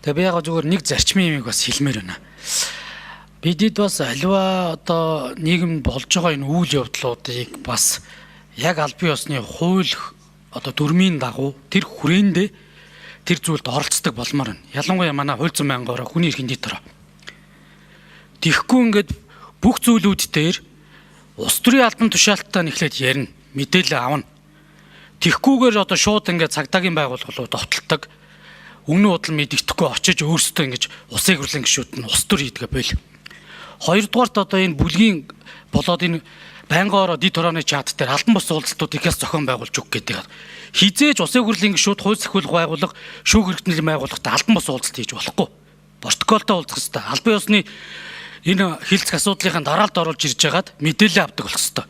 Тэгээ би яг зүгээр нэг зарчмын юмыг бас хэлмээр байна. Бидэд бас аливаа одоо нийгэмд болж байгаа энэ үйл явдлуудыг бас яг албан ёсны хууль одоо дүрмийн дагуу тэр хүрээндээ тэр зүйлд оролцдог болмоор байна. Ялангуяа манай хууль зүйн байнгаараа хүний эрхийн дэд ороо. Тэгэхгүй ингээд бүх зүйлүүд дээр улс төрийн албан тушаалттай нь эхлээд ярина, мэдээлэл авна. Тэгхгүйгээр одоо шууд ингээд цагдаагийн байгууллагууд довтолдог. Үнэн худал мэддэхгүй очиж өөрсдөө ингэж улсын хурлын гишүүд нь улс төр хийдгээ байл. Хоёрдугаарт одоо энэ бүлгийн болоод энэ байнгын ороо дид хорооны чат дээр албан бус уулзалтууд ихээс зохион байгуулж өгөх гэдэг. Хизээж улсын хурлын гишүүд, хууль сахиулах байгууллага, шүүх хэрэгтний байгууллагатай албан бус уулзалт хийж болохгүй. Протоколтой уулзах хэрэгтэй. Албан ёсны энэ хилцэх асуудлынхаа дараалд оруулж ирж байгаад мэдээлэл авдаг болох хэрэгтэй.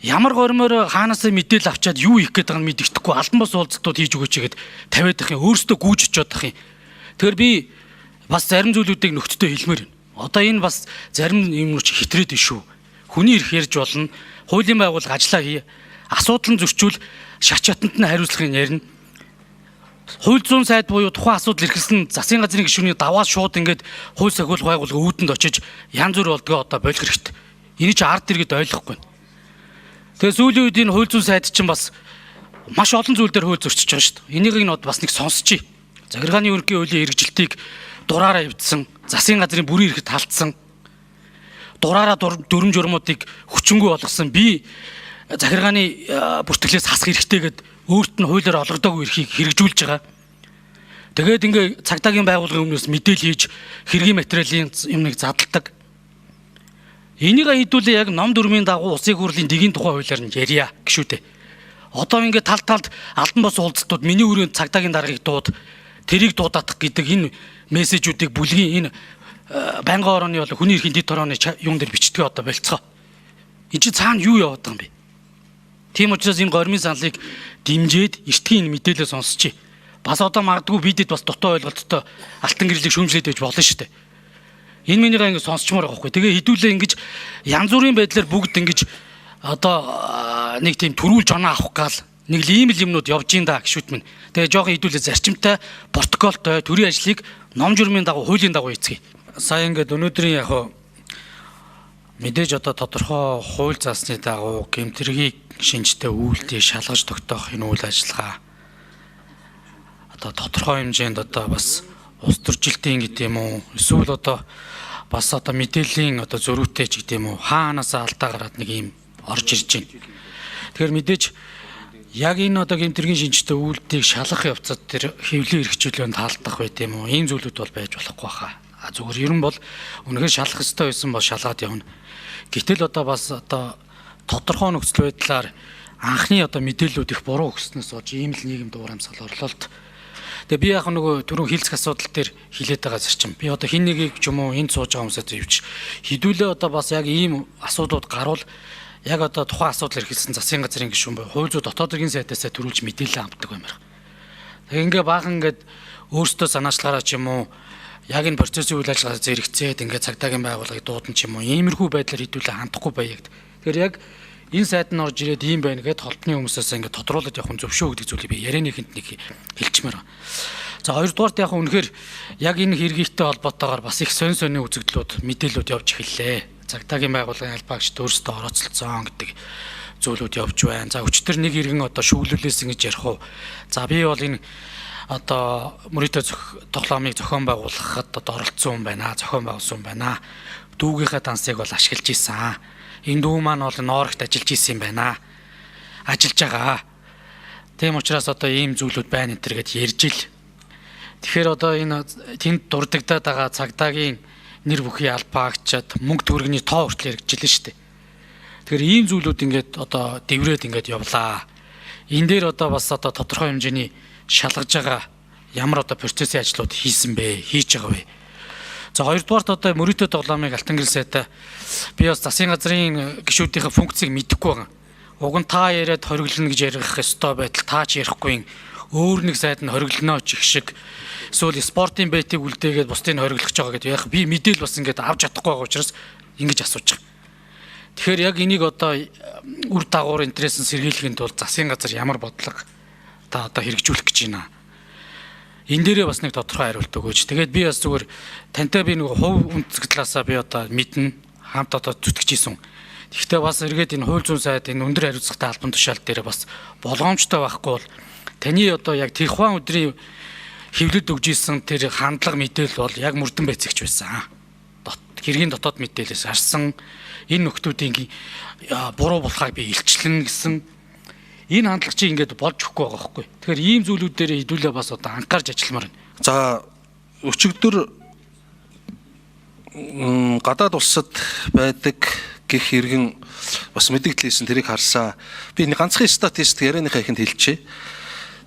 Ямар гормоор хаанаасаа мэдээлэл авчаад юу хийх гээд байгааг нь мэддэхгүй албан бус уулзалтууд хийж өгөөч гэхэд тавиад их юм, өөрсдөө гүйж очиод их юм. Тэгэхээр би бас зарим зүйлүүдийг нөхдөдөө хэлмээр байна. Одоо энэ бас зарим юмнууд чи хитрээд биш шүү. Хүний эрх ярьж болно. Хуулийн байгууллага ажиллаа хий. Асуудал нь зөрчүүл шат шатанд нь хариуцлагыг ярина. Хууль зүйн сайд буюу тухайн асуудал эрхэлсэн засгийн газрын гишүүний даваас шууд ингээд хууль сахиулах байгууллага үүдэнд очиж янз бүр болдгоо одоо болох хэрэгтэй. Энийг чи ард иргэд ойлгохгүй. Тэгээ сүүлийн үед энэ хууль зүйн сайд чинь бас маш олон зүйл дээр хууль зөрчиж байгаа шүү дээ. Энийг нь бас нэг сонсчий. Захиргааны ерөнхий хуулийн хэрэгжилтийг дураараа эвдсэн, засгийн газрын бүрийн эрхэд халтсан, дураараа дүрм журмуудыг хүчингүй болгосон, би захиргааны бүртгэлээс хасах эрхтэй гэд өөрт нь хуулиар олгодоогүй эрхийг хэрэгжүүлж байгаа. Тэгээд ингээ цагдаагийн байгууллагын өмнөөс мэдээлэл хийж хэргийн материалын юмныг задалдаг. Энийг хэдүүлээ яг ном дүрмийн дагуу улсын хурлын дэгийн тухай хуулиар нь ярья гişүүдээ. Одоо ингээ тал талд албан бос уулзалтууд миний өрөөнд цагдаагийн даргаыг дууд, тэрийг дуудаадах гэдэг энэ мессежүүдийг бүлгийн энэ байнгын орооны бол хүний эрхийн дэд хорооны юун дээр бичдэг одоо болцгоо. Энд чинь цаана юу яваад байгаа юм бэ? Тийм учраас энэ гормын саналыг дэмжиж эртгийн энэ мэдээлэл сонсчий. Бас одоо магадгүй бидэд бас дутуу ойлголттой алтан гэрлийг шүүмжлээд байж болно шүү дээ. Энэ минийгээ ингэ сонсчмоор байгаа байхгүй. Тэгээ хэдүүлээ ингэж янз бүрийн байдлаар бүгд ингэж одоо нэг тийм төрүүлж оноо авах гал нэг л ийм л юмнууд явж ин да гişүүд минь. Тэгээ жоохон хэдүүлээ зарчимтай, протоколтой төрийн ажлыг ном журмын дагуу, хуулийн дагуу хийцгээе. Сая ингээд өнөөдрийн яг хуу мэдээж одоо тодорхой хууль заасны дагуу гэмтргийг шинжтэй үйлдэл шалгаж тогтоох энэ үйл ажиллагаа одоо тодорхой хэмжээнд одоо бас улс төржилтийн гэдэг юм уу, эсвэл одоо бас одоо мэдээллийн одоо зөрүүтэй ч гэдэг юм уу, хаанаасаа алдаа гараад нэг юм орж ирж байна. Тэгэхээр мэдээж яг энэ одоо гэмтэргийн шинжтэй үйлдэлийг шалгах явцад тэр хэвлэлийн эрх чөлөөнд таалдах байт юм уу, ийм зүйлүүд бол байж болохгүй хаа. А зүгээр ер нь бол үнэхээр шалгах ёстой байсан бол шалгаад явна. Гэтэл одоо бас одоо тодорхой нөхцөл байдлаар анхны одоо мэдээллүүд их буруу өгснөөс болж ийм л нийгэм дуур амьсгал орлолт. Тэгээ би яг нөгөө түрүүн хилцэх асуудал дээр хилээд байгаа зарчим. Би одоо хин нэгийг ч юм уу энд сууж байгаа хүмүүсээ зөвч хэдүүлээ одоо бас яг ийм асуудлууд гарвал яг одоо тухайн асуудал эрхэлсэн засгийн газрын гишүүн буюу хууль зүйн дотоод хэргийн сайдаасаа төрүүлж мэдээлэл авдаг юм байна. Тэгээ ингээ баахан ингээд өөрсдөө санаачлагаараа ч юм уу яг энэ процессын үйл ажиллагаа зэрэгцээд ингээ цагдаагийн байгууллагыг дуудан ч юм уу иймэрхүү байдлаар хэдүүлээ хандахгүй байя гэдэг. Тэгэхээр яг энэ сайд нь орж ирээд ийм байна гэд холбооны хүмүүсээс ингээ тодруулаад явах нь зөв шүү гэдэг зүйлийг би ярианыхэнд нэг хэлчмээр байна. За, хоёрдугаарт яг үнэхээр яг энэ хэргийтэй холбоотойгоор бас их сонь сонины үзэгдлүүд, мэдээллүүд явж эхэллээ. Цагдаагийн байгууллагын албаагчд өөрсдөө орооцолцсон гэдэг зүйлүүд явж байна. За, өчтөр нэг иргэн одоо шүглүүлээсэн гэж ярих уу. За, би бол энэ одоо мөрөдөө тоглоомыг зохион байгуулахад одоо оролцсон хүн байна. Зохион байгуулсан хүн байна. Дүүгийнхээ дансыг бол ашиглаж исэн. Энэ дүү маань бол ноорогт ажиллаж исэн юм байна. Ажиллаж байгаа. Тийм учраас одоо ийм зүйлүүд байна энэ төр гэд ярьж ил. Тэгэхээр одоо энэ тэнд дурддагдаад байгаа цагдаагийн нэр бүхий албаагчид мөнгө төгрөгийн тоо хүртэл яригдчихлээ шүү дээ. Тэгэхээр ийм зүйлүүд ингээд одоо дэврээд ингээд явлаа. Энэ дээр одоо бас одоо тодорхой хэмжээний шалгаж байгаа ямар одоо процессын ажлууд хийсэн бэ? Хийж байгаа вэ? За, хоёрдугаарт одоо мөрөөдөө тоглоомыг Алтан гэрэл сайтай би бас засгийн газрын гишүүдийнхээ функцийг мэдэхгүй байгаа. Уг нь та яриад хориглоно гэж ярих ёстой байтал та ч ярихгүй, өөр нэг сайд нь хориглоно ч их шиг, эсвэл спортын бэтийг үлдээгээд бусдыг нь хориглох гэж байгаа гэдэг яг би мэдээл бас ингээд авч чадахгүй байгаа учраас ингэж асууж байгаа. Тэгэхээр яг энийг одоо үр дагавар интересэн сэргийлэхийн тулд засгийн газар ямар бодлого та одоо хэрэгжүүлэх гэж байна? Энэ дээрээ бас нэг тодорхой хариулт өгөөч. Тэгээд би бас зүгээр тантай би нэг хувь өнцөг талаасаа би одоо мэднэ, хамт одоо зүтгэж исэн. Гэхдээ бас эргээд энэ хууль зүйн сайд энэ өндөр хариуцлагатай албан тушаал дээр бас болгоомжтой байхгүй бол таны одоо яг тэр тухайн өдрийн хэвлэлд өгж исэн тэр хандлага мэдээлэл бол яг мөрдөн байцаагч байсан. Хэргийн дотоод мэдээлэлээс харсан энэ нөхдүүдийн буруу болохыг би илчлэн гэсэн энэ хандлага чи ингээд болж өгөхгүй байгаа байхгүй. Тэгэхээр ийм зүйлүүд дээр хэдүүлээ бас одоо анхаарч ажилламаар байна. За өчигдөр гадаад улсад байдаг гих иргэн бас мэдээлэл хийсэн, тэрийг харсаа. Би нэг ганцхан статистик ярианыхаа ихэнд хэлчихье.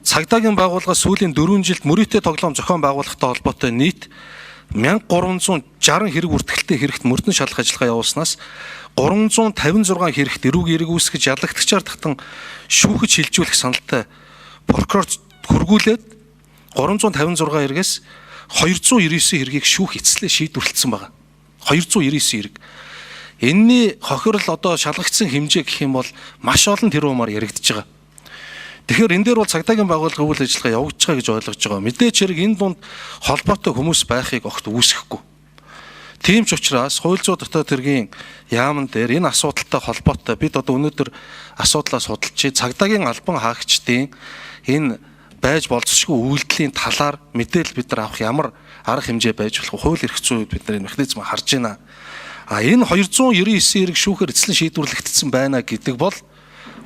Цагдаагийн байгууллага сүүлийн 4 жилд мөрийтэй тоглоом зохион байгуулахтай холбоотой нийт 1360 хэрэг бүртгэлтэй хэрэгт мөрдөн шалах ажиллагаа явуулснаас 356 хэрэгт эрүүг эрэг үүсгэж ялагдагчаар татан шүүхэж хилжүүлэх саналтай прокурор хөргүүлээд 356 хэрэгээс 299 хэргийг шүүх эцэслээ шийдвэрлэсэн байна. 299 хэрэг. Энэний хохирол одоо шалгагдсан хэмжээ гэх юм бол маш олон тэрбумаар яригдж байгаа. Тэгэхээр энэ дээр бол цагдаагийн байгууллага үйл ажиллагаа явагдаж байгаа гэж ойлгож байгаа. Мэдээч хэрэг энэ дунд холбоотой хүмүүс байхыг огт үүсгэхгүй. Тийм ч учраас хууль зүйн дотоод хэргийн яамн дээр энэ асуудалтай холбоотой бид одоо өнөөдөр асуудлаа судалж цагдаагийн албан хаагчдын энэ байж болцсошгүй үйлдэлийн талаар мэдээлэл бид нар авах ямар арга хэмжээ байж болох вэ? Хууль эрх зүйн үед бид нар энэ механизм харж байна. А энэ 299 хэрэг шүүхээр эцлэн шийдвэрлэгдсэн байна гэдэг бол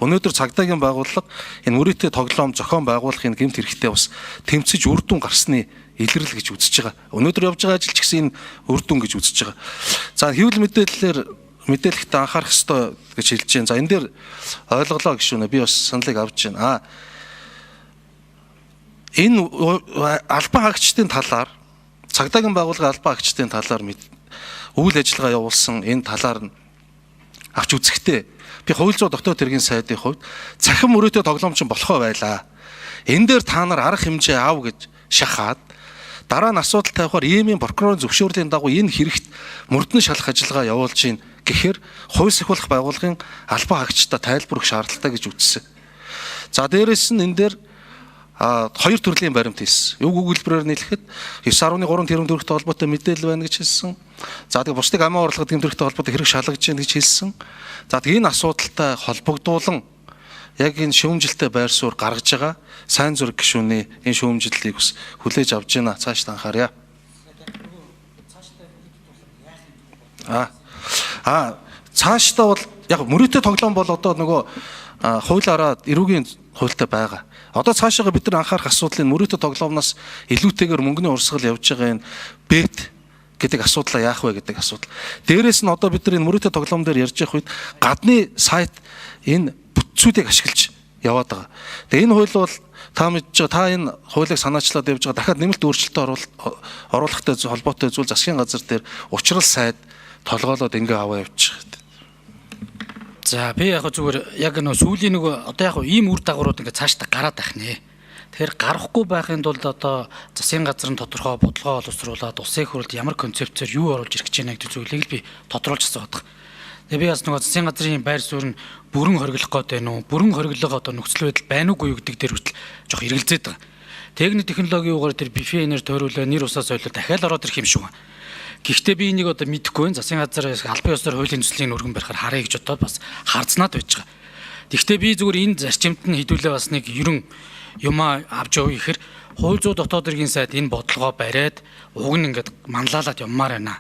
өнөөдөр цагдаагийн байгууллага энэ мөрийтэй тоглоом зохион байгуулахын гэмт хэрэгтэй бас тэмцэж үр дүн гарсны илрэл гэж үзэж байгаа. Өнөөдөр явж байгаа ажил ч гэсэн энэ үр дүн гэж үзэж байгаа. За хэвлэл мэдээллээр мэдээлэхдээ анхаарах ёстой гэж хэлж байна. За энэ дээр ойлголоо гэх шүүнэ би бас саналыг авч байна. Энэ албан хаагчдын талаар цагдаагийн байгууллагын албан хаагчдын талаар үйл ажиллагаа явуулсан энэ талаар нь авч үзэхдээ би хууль зүйн дотоод хэргийн сайдын хувьд цахим мөрөөдөө тоглоом чинь болохоо байлаа. Энэ дээр та нар арга хэмжээ ав гэж шахаад дараа нь асуудал тавихаар ийм прокурорын зөвшөөрлийн дагуу энэ хэрэгт мөрдөн шалах ажиллагаа явуулж гин гэхээр хууль сахиулах байгууллагын албан хаагчдаа тайлбар өгөх шаардлагатай гэж үзсэн. За дээрэс нь энэ дээр хоёр төрлийн баримт хийсэн. Юг өгүүлбэрээр нийлэхэд 9.3 тэрбум төгрөгтэй холбоотой мэдээлэл байна гэж хэлсэн. За тэгээ бусдыг амиа орлогод гэмт хэрэгтэй холбоотой хэрэг шалгаж байна гэж хэлсэн. За тэгээ энэ асуудалтай холбогдуулан яг энэ шүүмжилтэй байр суурь гаргаж байгаа сайн зүрх гишүүний энэ шүүмжлэлийг бас хүлээж авч байна. Цааш анхаарья. Цаашдаа бол яг мөрөөдөө тоглоом бол одоо нөгөө хуулиараа эрүүгийн хуультай байгаа. Одоо цаашаа бид нар анхаарах асуудлын мөрөөдөө тоглоомноос илүүтэйгээр мөнгөний урсгал явж байгаа энэ бет гэдэг асуудлаа яах вэ гэдэг асуудал. Дээрээс нь одоо бид нар энэ мөрөөдөө тоглоом дээр ярьж явах үед гадны сайт энэ бүтцүүдийг ашиглаж яваад байгаа. Тэгээ энэ хууль бол та мэдж байгаа, та энэ хуулийг санаачлаад явж байгаа. Дахиад нэмэлт өөрчлөлтөө оруулахтай холбоотой зүйл засгийн газар дээр учрал сайд толгоолоод ингээ аваа явчих. За би яг зүгээр яг нөө сүүлийн нөгөө одоо яг ийм үр дагаврууд ингээ цаашдаа гараад байх нэ. Тэгэхээр гарахгүй байхын тулд одоо засгийн газар нь тодорхой бодлогоо боловсруулад улсын хурлд ямар концепцээр юу оруулж ирэх гэж байна гэдэг зүйлийг л би тодруулж асууад байгаа. Тэгээ би бас нөгөө засгийн газрын байр суурь нь бүрэн хориглох гээд байна уу? Бүрэн хориглох одоо нөхцөл байдал байна уугүй юу гэдэг дээр хүртэл жоох эргэлзээд байгаа. Техник технологийн угаар тэр бифенээр тойруулаа нэр усаа соёлоо дахиад ороод ирэх юм шиг байна. Гэхдээ би энийг одоо мэдэхгүй байна. Засгийн газар албан ёсоор хуулийн төслийн өргөн барихаар харъя гэж бодоод бас хардсанаад байж байгаа. Гэхдээ би зүгээр энэ зарчимд нь хэдүүлээ бас нэг ерөн юмаа авч явъя гэхээр хууль зүйн дотоод хэргийн сайд энэ бодлогоо бариад уг нь ингээд манлайлаад явмаар байна.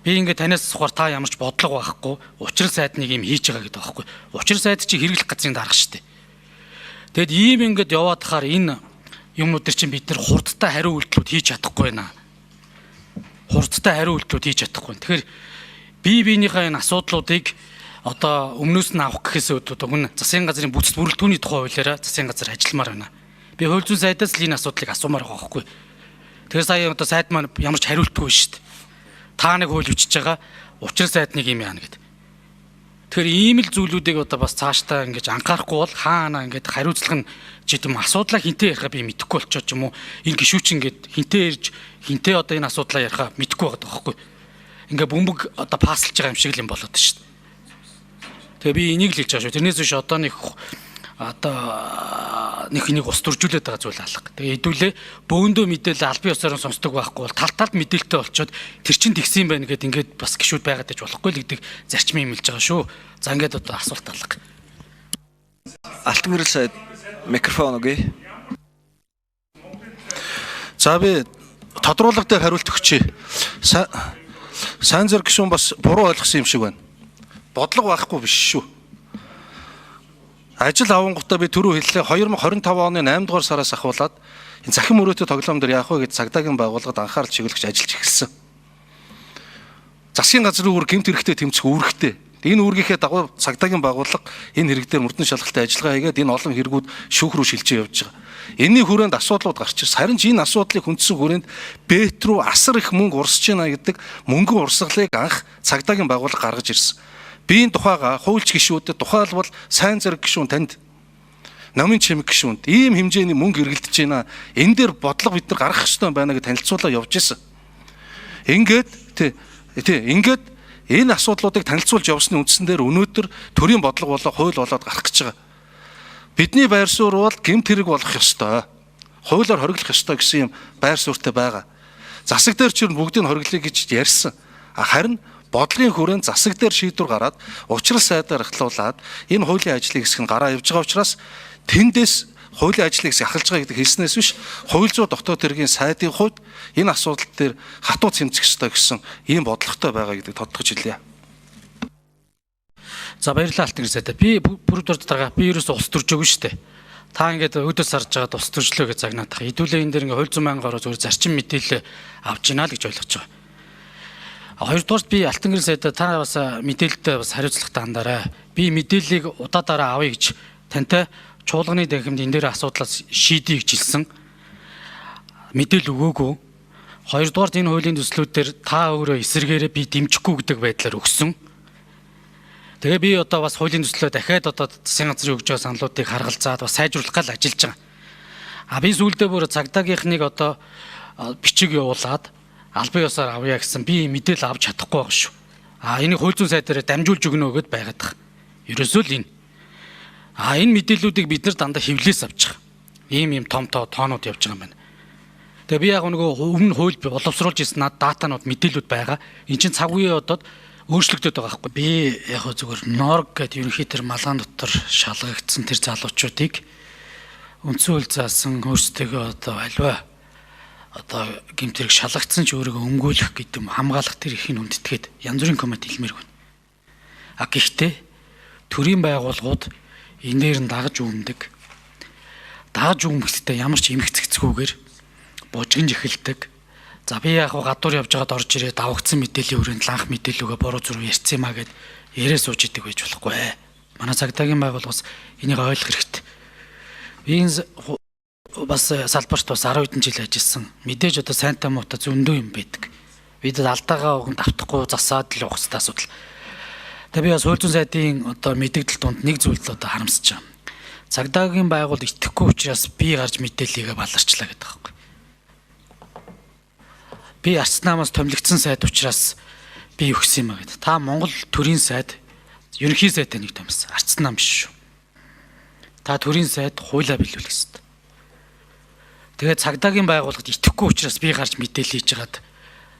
Би ингээд танаас асуухаар та ямар ч бодлого байхгүй, учрал сайд нэг юм хийж байгаа гэдэг байхгүй. Учрал сайд чи хэрэглэх газрын дарга шүү дээ. Тэгэд ийм ингээд яваад хахаар энэ юмнууд төр чинь бид нар хурдтай хариу үйлдэлүүд хийж чадахгүй байна. Хурдтай хариу үйлдэлүүд хийж чадахгүй. Тэгэхээр бие биенийхээ энэ асуудлуудыг одоо өмнөөс нь авах гэхээс үүдээ уг нь засгийн газрын бүтц бүрэлдэхүүний тухай хуулиараа засгийн газар ажилламаар байна. Би хууль зүйн сайдаас л энэ асуудлыг асуумаар байгаа байхгүй. Тэгэхээр сая одоо сайд маань ямар ч хариултгүй шүү дээ. Та нэг хууль бичиж байгаа, учир сайд нэг юм яана гэд. Тэгэхээр ийм л зүйлүүдийг одоо бас цаашдаа ингэж анхаарахгүй бол хаана ингээд хариуцлага нь ч гэдэм асуудлаа хинтээ яриха би мэдэхгүй болчиход ч юм уу энэ гişүүч ингээд хинтээ ярьж хинтээ одоо энэ асуудлаа яриха мэдэхгүй байгаа байхгүй. Ингээ бөмбөг одоо паслж байгаа юм шиг л юм болоод шүү дээ. Тэгээ би энийг л хэлж байгаа шүү. Тэрнээс биш одоо нэг одоо нэг ус төржүүлээд байгаа зүйл алга. Тэгээ хэдүүлээ бөөндөө мэдээлэл албан ёсоор сонсдог байхгүй бол тал талд мэдээлэлтэй болчоод тэр чин тэгсэн юм байна гэд ингээд бас гişүүд байгаад байж болохгүй л гэдэг зарчмын юм хэлж байгаа шүү. За ингээд одоо асуулт алга. Алтан гэрэл сайд микрофон өгье. За би тодруулга дээр хариулт өгчээ. Сайн зэрэг гишүүн бас буруу ойлгосон юм шиг байна. Бодлого байхгүй биш шүү. Ажил авангуудаа би түрүү хэллээ 2025 оны 8 дугаар сараас ахуулаад энэ захин мөрөөдө тоглоом дээр яах вэ гэж цагдаагийн байгууллагад анхаарал чиглэж ажиллаж эхэлсэн. Засгийн газрын үүрэг гэмт хэрэгтэй тэмцэх үүрэгтэй. Энэ үүргийнхээ дагуу цагдаагийн байгууллага энэ хэрэг дээр мөрдөн шалгалтын ажиллагаа хийгээд энэ олон хэрэгүүд шүүх рүү шилжиж явж байгаа. Энийний хүрээнд асуудлууд гарч ирсэн. Харин ч энэ асуудлыг хүндсэн хүрээнд Бет рүү асар их мөнгө урсж байна гэдэг мөнгөн урсгалыг анх цагдаагийн байгууллага гаргаж ирсэн. Би энэ тухайга хуульч гишүүдэд тухайлбал сайн зэрэг гишүүн танд номын чимэг гишүүнд ийм хэмжээний мөнгө эргэлдэж байна. Энэ дээр бодлого бид нар гаргах ёстой байна гэж танилцуулаа явж исэн. Ингээд тий ингээд энэ асуудлуудыг танилцуулж явсны үндсэн дээр өнөөдөр төрийн бодлого болоо хууль болоод гарах гэж байгаа. Бидний байр суурь бол гэмт хэрэг болох ёстой. Хуулиар хориглох ёстой гэсэн юм байр суурьтай байгаа. Засаг дээр ч бүгдийг хориглоё гэж ярьсан. Харин бодлогын хүрээнд засаг дээр шийдвэр гараад учрал сайдаар ахлуулаад энэ хуулийн ажлыг хэсэг нь гараа явж байгаа учраас тэндээс хуулийн ажлыг хэсэг ахалж байгаа гэдэг хэлснээс биш хууль зүйн дотоод хэргийн сайдын хувьд энэ асуудал дээр хатуу цэмцэх ёстой гэсэн ийм бодлоготой байгаа гэдэг тодтогч хэлье. За баярлалаа Алтан гэр сайдаа. Би бүр дарга би ерөөсөө улс төржөөгүй шүү дээ. Та ингээд өөдөөс сарж байгаад улс төржлөө гэж загнаад тах. Хэдүүлээ энэ дэр ингээд хууль зүйн мянга гаруй зүгээр зарчим мэдээлэл авч ийна л гэж ойлгож байгаа. Хоёрдугаарт би Алтан гэр сайдаа та бас мэдээлэлтэй бас хариуцлагатай хандаарай. Би мэдээллийг удаа дараа авъя гэж тантай чуулганы танхимд энэ дээр асуудлаас шийдье гэж хэлсэн. Мэдээлэл өгөөгүй. Хоёрдугаарт энэ хуулийн төслүүд дээр та өөрөө эсэргээрээ би дэмжихгүй гэдэг байдлаар өгсөн. Тэгээ би одоо бас хуулийн төслөө дахиад одоо засгийн газрын өгж байгаа саналуудыг харгалзаад бас сайжруулах гал ажиллаж байгаа. А би сүүлдээ бүр цагдаагийнхныг одоо бичиг явуулаад албан ёсоор авъя гэсэн би мэдээлэл авч чадахгүй байгаа шүү. А энийг хууль зүйн сайдаараа дамжуулж өгнө гэд байгаад байгаа. Ерөөсөө л энэ. А энэ мэдээллүүдийг бид нар дандаа хэвлээс авч байгаа. Ийм том тоонууд явж байгаа юм байна. Тэгээ би яг нөгөө өмнө хууль боловсруулж ирсэн над датанууд мэдээлүүд байгаа. Энд чинь цаг үеийн одод өөрчлөгдөд байгаа байхгүй. Би яг зүгээр норг гэдэг ерөнхий тэр малган дотор шалгагдсан тэр залуучуудыг үндсэн хууль заасан өөрсдөө одоо альва одоо гэмт хэрэг шалгагдсан ч өөрийгөө өмгөөлөх гэдэг юм хамгаалах тэр их нь хүндэтгээд янз бүрийн коммент хэлмээр байна. А гэхдээ төрийн байгууллагууд энэ дээр нь дагаж үүмдэг. Дагаж үүмгэхдээ ямар ч эмх цэгцгүүгээр бужигнж эхэлдэг. За би яг гадуур явж байгаад орж ирээд давагдсан мэдээллийн хүрээнд ланх мэдээлүүгээ буруу зүрх ярьсан юм а гэд яриа сууж идэг байж болохгүй. Манай цагдаагийн байгууллагаас энийг ойлгох хэрэгтэй. Би энэ бас салбарт бас 10 хэдэн жил ажилласан. Мэдээж одоо сайнтай муутай зөндөө юм байдаг. Бид алдаагаа уг нь давтахгүй засаад л явах хэрэгтэй асуудал. Тэгээ би бас хууль зүйн сайдын одоо мэдэгдэл дунд нэг зүйлд одоо харамсаж байгаа. Цагдаагийн байгууллага итгэхгүй учраас би гарч мэдээллийгээ баларчлаа гэдэг байхгүй. Би арц намаас томилогдсон сайд учраас би өгсөн юм а гэд. Та Монгол төрийн сайд, ерөнхий сайдтай нэг томилсон. Арц нам биш шүү. Та төрийн сайд хуулиа биелүүлэх ёстой. Тэгээд цагдаагийн байгууллагад итгэхгүй учраас би гарч мэдээлэл хийж хагаад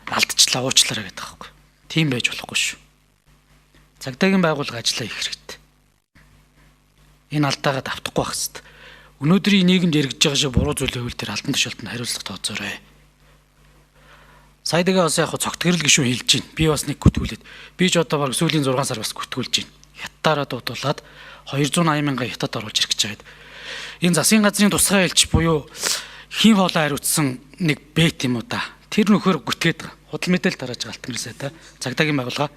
алдчихлаа, уучлаарай гэдэг байхгүй. Тийм байж болохгүй шүү. Цагдаагийн байгууллага ажиллаа их хэрэгтэй. Энэ алдаагаа давтахгүй байх хэрэгтэй. Өнөөдрийн нийгэмд яригдж байгаа шиг буруу зүйлийн хууль дээр албан тушаалтанд хариуцлага тооцоорой. Сая дэгээ бас яг цогтгэрэл гişүн хэлж байна. Би бас нэг гүтгүүлээд. Би ч одоо баг сүүлийн 6 сар бас гүтгүүлж байна. Хятадаараа дуудуулаад 280 мянган хятад оруулж ирэх гэж байгаа. Энэ засгийн газрын тусгай элч буюу хийн хоолой хариуцсан нэг бэт юм уу да. Тэр нөхөр гүтгээд байгаа. Худал мэдээлэл тарааж байгаа Алтан гэр сайтай. Цагдаагийн байгууллага.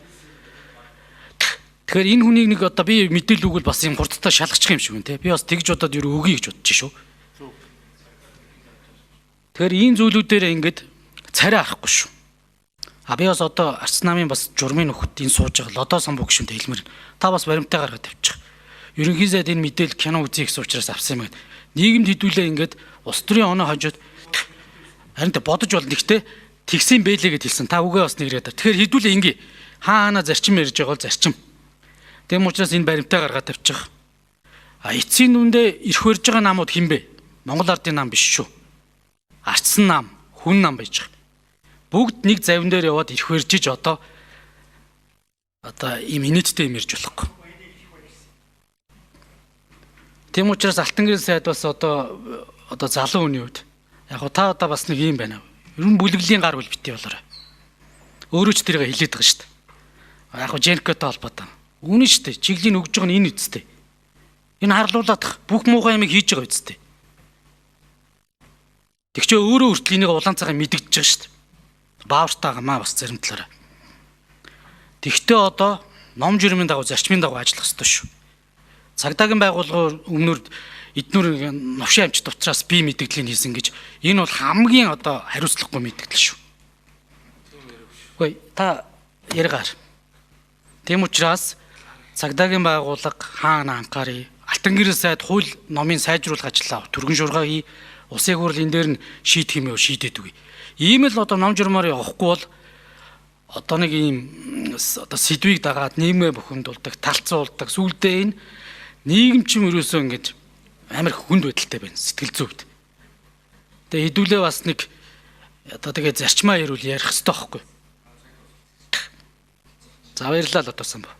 Тэгэхээр энэ хүнийг нэг одоо би мэдээлэл өгвөл бас юм хурдтай шалгачих юм шиг байна те. Би бас тэгж бодоод юу өгье гэж бодож шүү. Тэгэхээр ийм зүйлүүдээр ингээд царай харахгүй шүү. А би бас одоо арц намын бас журмын нөхөд энэ сууж байгаа лодоо самбуу гişүнтэй хэлмээр. Та бас баримтаа гаргаад тавьчих. Ерөнхий сайд энэ мэдээлэл кино үзье гэсэн учраас авсан юм гэдэг. Нийгэмд хэдүүлээ ингээд улс төрийн оноо хожоод харин тэ бодож болно. Гэхдээ тэгсэн бэлээ гэд хэлсэн. Та үгээ бас нэгрээд. Тэгэхээр хэдүүлээ ингээ хаана зарчим ярьж байгаа бол зарчим. Тэм учраас энэ баримтаа гаргаад тавьчих. А эцсийн дүндээ эрх барьж байгаа намууд хэн бэ? Монгол ардын нам биш шүү. Арцсан нам, хүн нам байж байгаа. Бүгд нэг завин дээр яваад эрх барьж иж одоо ийм инээдтэй юм ярьж болохгүй. Тийм учраас Алтан гэрэл сайд бас одоо залуу хүний хувьд яг та одоо бас нэг юм байна. Ер нь бүлэглэлийн гар үл битгий болоорой. Өөрөө ч тэрийг хилээд байгаа шүү дээ. Яг Женкотой холбоотой. Үнэн шүү дээ. Чиглэлийн өгж байгаа нь энэ үсттэй. Энэ харлуулаад бүх муухай юмыг хийж байгаа үсттэй. Тэгчээ өөрөө хүртэл энийг улаан цагаан мэдэгдэж байгаа шүү дээ. Баавартай гамаа бас зарим талаараа. Тэгтээ одоо ном жирмийн дагуу зарчмын дагуу ажиллах ёстой шүү. Цагдаагийн байгууллагын өмнөр эднүр новшин амчт учраас би мэдгдлийг хийсэн гэж энэ бол хамгийн одоо хариуцлагагүй мэдгдэл шүү. Үгүй та яригаар. Тийм учраас цагдаагийн байгууллага хаана анхаарыг Алтан гэрэл сайд хууль номын сайжруулах ажлаа түргэн шуурга хий. Улсын хурл энэ дээр нь шийдэх юм юу шийдээд үгүй. Ийм л одоо ном журмаар явахгүй бол одоо нэг ийм одоо сэдвийг дагаад нийгмээ бухимдуулдаг, талцуулдаг, сүулдэ энэ нийгэм чим ерөөсөө ингэж амар хүнд байдалтай байна сэтгэл зүйд. Тэгээ хэдүүлээ бас нэг одоо тэгээ зарчмаа ярил ярих хэрэгтэй байхгүй. За баярлалаа л одоо самбаа.